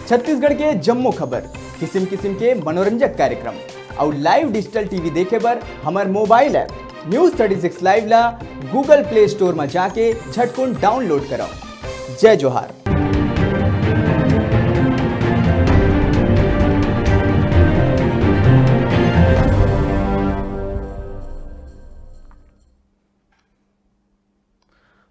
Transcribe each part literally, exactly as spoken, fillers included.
छत्तीसगढ़ के जम्मो खबर, किसिम किसिम के मनोरंजक कार्यक्रम अउ लाइव डिजिटल टीवी देखे बर हमर mobile app news thirty six live ला Google Play Store म जाके झटकुन डाउनलोड करव। जय जोहार।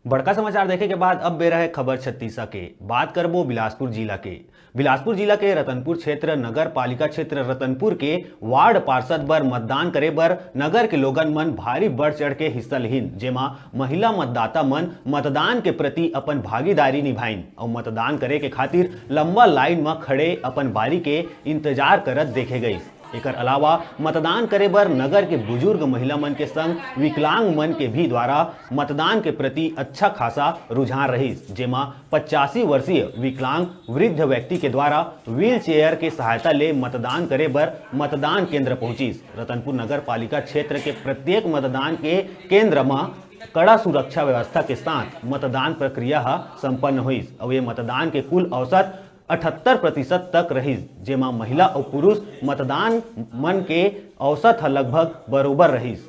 बड़का समाचार देखे के बाद अब बेरा है खबर छत्तीसा के। बात करबो बिलासपुर जिला के। बिलासपुर जिला के रतनपुर क्षेत्र नगर पालिका क्षेत्र रतनपुर के वार्ड पार्षद बर मतदान करे बर नगर के लोगन मन भारी बढ़ चढ़ के हिस्सा लिहिन, जेमा महिला मतदाता मन मतदान के प्रति अपन भागीदारी निभाइन अउ मतदान करे के खातिर लंबा लाइन म खड़े अपन बारी के इंतजार करत देखे गइस। एकर अलावा मतदान करे बर नगर के बुजुर्ग महिला मन के संग विकलांग मन के भी द्वारा मतदान के प्रति अच्छा खासा रुझान रहिस, जेमा पचासी वर्षीय विकलांग वृद्ध व्यक्ति के द्वारा व्हील चेयर के सहायता ले मतदान करे बर मतदान केंद्र पहुंचिस। रतनपुर नगर पालिका क्षेत्र के प्रत्येक मतदान के केंद्र म कड़ा सुरक्षा व्यवस्था के साथ मतदान प्रक्रिया ह संपन्न होइस अउ ये मतदान के कुल औसत अठहत्तर प्रतिशत तक रहिस, जेमा महिला अउ पुरुष मतदान मन के औसत ह लगभग बरोबर रहिस।